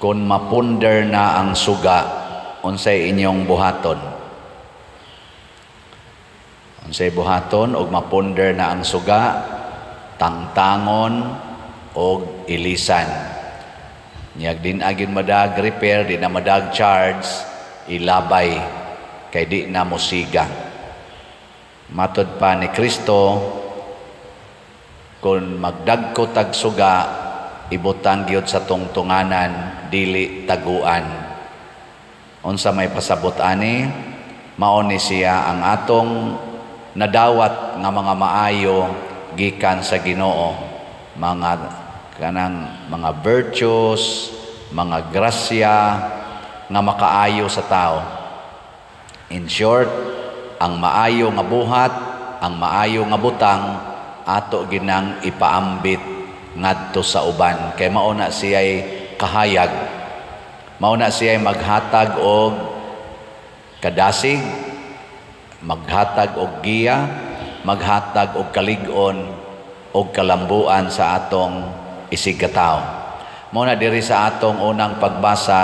Kung mapunder na ang suga, unsay inyong buhaton? Unsay buhaton og mapunder na ang suga? Tangtangon og ilisan. Nyag din agin madag repair, di na madag charge, ilabay kay di na musiga. Matod pa ni Kristo, kung magdagko tag suga, ibutang gyud sa tungtunganan, dili taguan. Unsa may pasabot ani? Mao ni siya ang atong nadawat nga mga maayo gikan sa Ginoo, mga kanang mga virtues, mga grasya nga makaayo sa tao. In short, ang maayo nga buhat, ang maayo nga butang, ato ginang ipaambit ngadto sa uban kay mao na siya'y kahayag, mao na siya'y maghatag og kadasig, maghatag og giya, maghatag og kalig-on og kalambuan sa atong isigkatawo. Mao na diri sa atong unang pagbasa,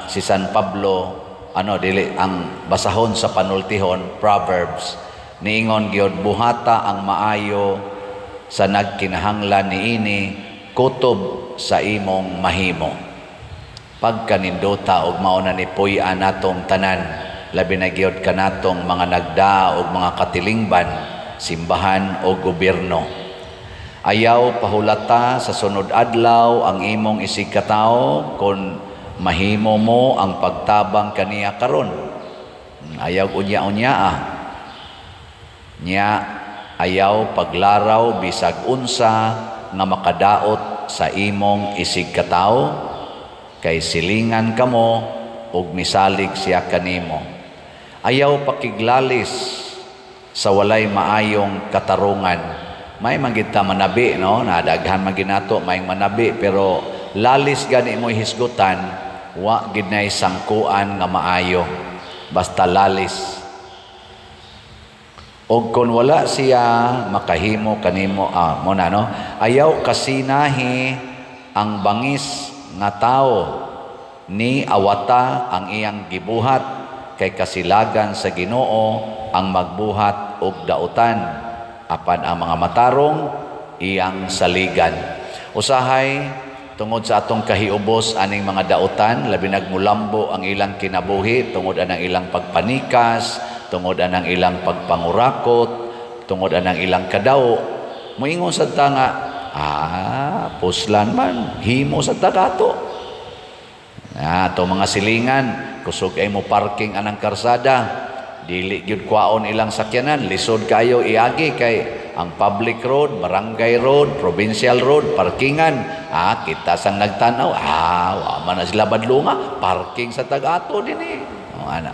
si San Pablo, ano, dili ang basahon sa panultihon, Proverbs, niingon gyud, "Buhata ang maayo sa nagkinahanglan niini kutob sa imong mahimo." Pagkanindota og mao na ni puy-an natong tanan, labi na gyud kanatong mga nagda og mga katilingban, simbahan o gobyerno. Ayaw pahulata sa sunod adlaw ang imong isigkatawo kung mahimo mo ang pagtabang kaniya karon. Ayaw unya-unya ah. Nya ayaw paglaraw bisag unsa nga makadaot sa imong isigkatawo kay silingan kamo ug misalig siya kanimo. Ayaw pakiglalis sa walay maayong katarungan. May man gid ta manabi, no? Nadaghan man ginato may manabi, pero lalis gani mo hisgutan, wa gid nay sangkuan nga maayo. Basta lalis. Og kung wala siya makahimo kanimo, mo na, no? Ayaw kasinahi ang bangis nga tawo ni awata ang iyang gibuhat kay kasilagan sa Ginoo ang magbuhat og dautan, apan ang mga matarong iyang saligan. Usahay tungod sa atong kahiubos aning mga dautan, labi nagmulambo ang ilang kinabuhi tungod anang ilang pagpanikas, tungod anang ilang pagpangurakot, tungod anang ilang kadaw. Moingon sad ta nga, "Ah, puslan man, himo sad ta kato." Ah, ato mga silingan, kusog ay mo parking anang karsada, dili gyud kwaon ilang sakyanan, lisod kayo iagi kay ang public road, barangay road, provincial road, parkingan. Ah, kita sang nagtanaw, ah, wa man na sila badlunga, parking sa tag-ato dinhi. Oh, ana.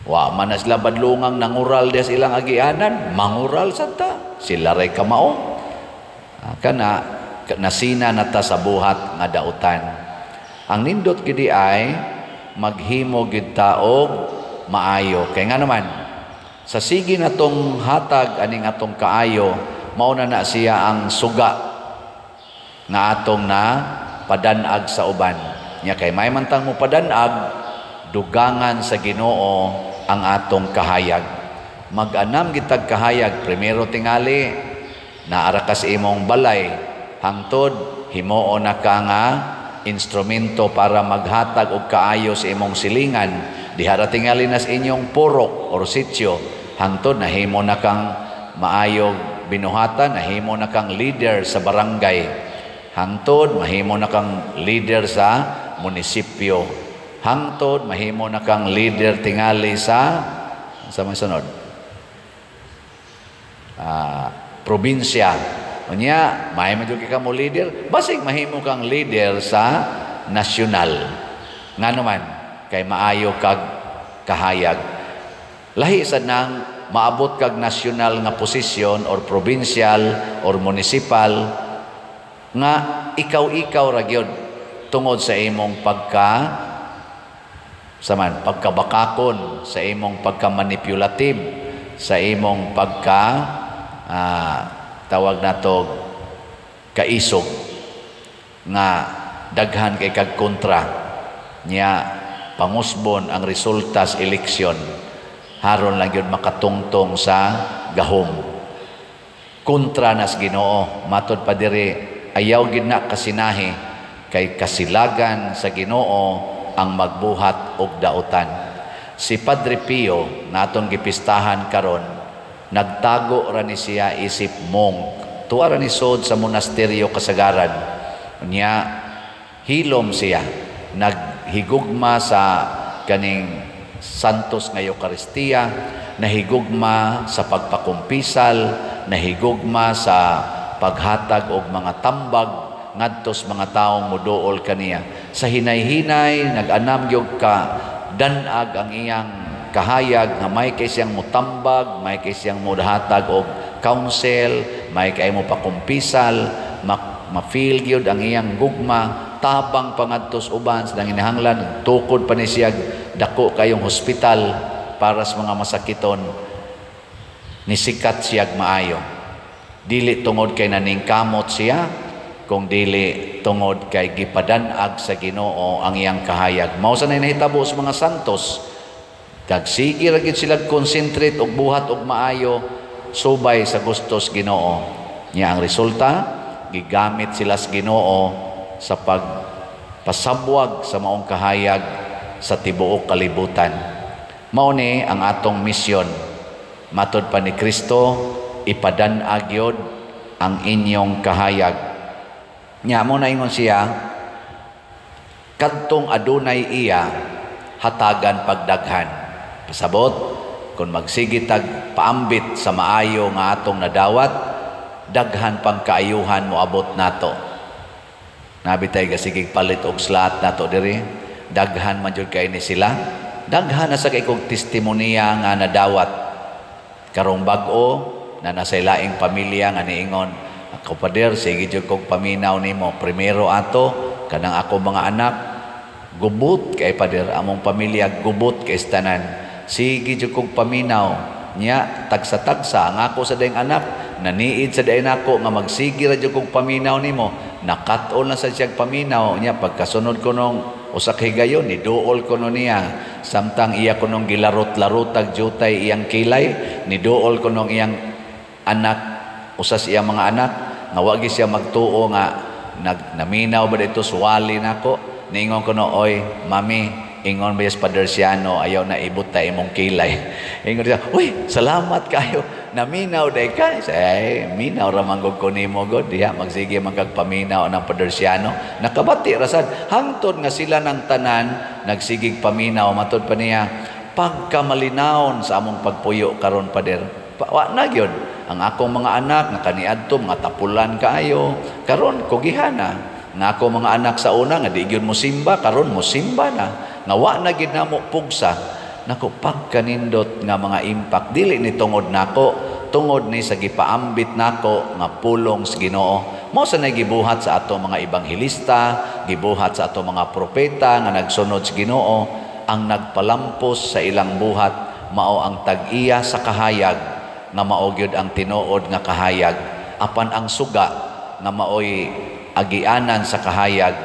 Wa man na sila badlungang nangural diya sa ilang agianan, mangural sad ta. Sila ray kamao. Ah, kana nasina na ta sa buhat nga dautan. Ang nindot gidi ay maghimo gid ta og maayo. Kay nga naman, sa sige natong hatag aning atong kaayo, mao na na siya ang suga nga atong na padanag sa uban. Nya kay may man tang mo padanag, dugangan sa Ginoo ang atong kahayag. Mag-anam gitag kahayag, primero tingali naara ka sa imong balay, hangtod himuon na ka nga instrumento para maghatag og kaayo sa imong silingan. Diha ra tingali na sa inyong purok or sitio, hangtod nahimo na kang maayog binuhatan, nahimo na kang leader sa barangay, hangtod mahimo na kang leader sa munisipyo, hangtod mahimo na kang leader tingali sa mga sunod probinsya. Unya, mahimo jud ka mo leader, basig mahimo kang leader sa nasyonal. Ngano man, kay maayo kag kahayag. Lahi sad nang maabot kag nasyonal nga posisyon or provincial or municipal nga ikaw-ikaw ra gyud tungod sa imong pagka saman pagkabakakon, sa imong pagka-manipulative, sa imong pagka tawag nato kaisog nga daghan kay kag kontra niya, pangusbon ang resulta sa eleksyon, haron lang yun makatungtong sa gahom. Kontra nas Ginoo. Matod pa diri, ayaw gid na kasinahi, kay kasilagan sa Ginoo ang magbuhat og dautan. Si Padre Pio natong gipistahan karon, nagtago ra ni siya isip monk. Tuwa ra ni sod sa monasteryo kasagaran. Nya hilom siya, naghigugma sa kaning Santos nga Eukaristiya, nahigugma sa pagpakumpisal, nahigugma sa paghatag og mga tambag ngadto sa mga taong moduol kaniya. Sa hinay-hinay nag-anam gyud ka danag ang iyang kahayag nga may kay siyang mutambag, may kay siyang muhatag og counsel, may kay mo pakumpisal, ma-feel gyud ang iyang gugma, tabang pangadtos uban sa nanginahanglan, tukod pa ni siya dako kayong hospital para sa mga masakiton. Nisikat siya maayo. Dili tungod kay naningkamot siya, kung dili tungod kay gipadanag sa Ginoo ang iyang kahayag. Mao sa nahitabo sa mga santos. Kagsige ra gid sila concentrate og buhat og maayo subay sa gustos Ginoo. Nya ang resulta, gigamit sila sa Ginoo sa pagpasabwag sa maong kahayag sa tibuok kalibutan. Mao ni ang atong misyon. Matod pa ni Kristo, ipadan-ag yod ang inyong kahayag. Nya mo na ingon siya, kadtong adunay iya, hatagan pagdaghan. Pasabot, kung magsige tag paambit sa maayo nga atong nadawat, daghan pang kaayuhan moabot nato. Nabi tay gasigig palit og slot nato diri, daghan man jud kay ni sila. Daghan na sa kay kog testimonya nga nadawat. Karong bag-o na nasa laing pamilya nga niingon, "Ako pader, sige jud kog paminaw nimo. Primero ato kanang ako mga anak gubot kay pader, among pamilya gubot kay tanan. Sige jud kog paminaw." Nya tagsa-tagsa ang ako sa daing anak naniid sa daing nako nga magsige ra jud kog paminaw nimo. Nakat-on na sa siyang paminaw niya. Pagkasunod ko nung usa ka higayon, niduol ko no niya samtang iya ko nung gilarot-larotag jutay iyang kilay. Niduol ko nung iyang anak, usa sa iyang mga anak, nga wagi siya magtuo nga naminaw ba dito suwali nako. Niingon ko no, "Oy mami, ingon ba Father Siano, ayaw na ibot ta imong kilay." Ingon siya, "Uy, salamat kayo, naminaw day ka." Say, "Minaw ra man gud ko nimo god diha, magsige man kag paminaw ng Father Siano." Nakabati ra sad hangtod nga sila ng tanan nagsigig paminaw. Matud pa niya, "Pagkamalinawon sa among pagpuyo karon, pader. Wa na gyud ang akong mga anak nga kaniadto mga tapulan kaayo, karon kugihana. Nga ako mga anak sa una nga di gyud mo simba, karon mo simba na. Nga wa na gyud namo pugsa." Nako, pagkanindot nga mga impact, dili ni tungod nako, tungod ni sa gipaambit nako nga pulong sa Ginoo. Mao sa gibuhat sa ato mga ebanghelista, gibuhat sa ato mga propeta nga nagsunod sa Ginoo. Ang nagpalampos sa ilang buhat mao ang tag-iya sa kahayag nga mao gyud ang tinuod nga kahayag. Apan ang suga nga maoy agianan sa kahayag,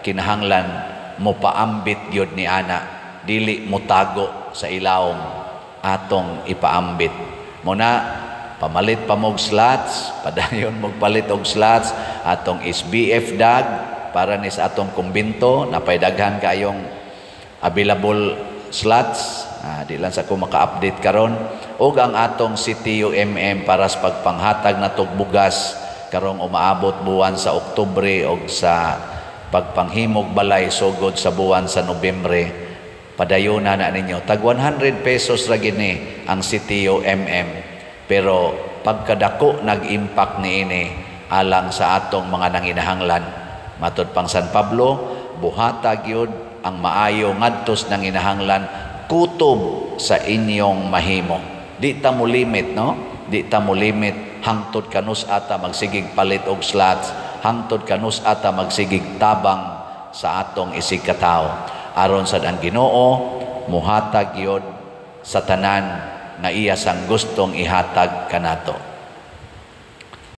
kinahanglan mo paambit gyud ni ana, dili motago sa ilawom. Atong ipaambit muna, pamalit pa mog slots, padayon mogpalit og slots atong SBF dag para ni sa atong kumbinto. Napay daghan kayong available slots. Di lang sa ko maka-update karon. Og ang atong CTUMM para sa pagpanghatag natog bugas karong umaabot buwan sa Oktubre og sa pagpanghimog balay sugod sa buwan sa Nobyembre. Padayon na na ninyo. Tag 100 pesos ra gid ni ang CTUMM, pero pagkadako nag-impact niini alang sa atong mga nanginahanglan. Matod pang San Pablo, buhata gyud ang maayo ngadto sa nanginahanglan kutob sa inyong mahimo. Di ta mo limit, no? Di ta mo limit hangtod kanus ata magsigig palit og slots, hangtod kanus ata magsigig tabang sa atong isig katawo. Aron sad ang Ginoo muhatag gyud sa tanan nga iya sang gustong ihatag kanato.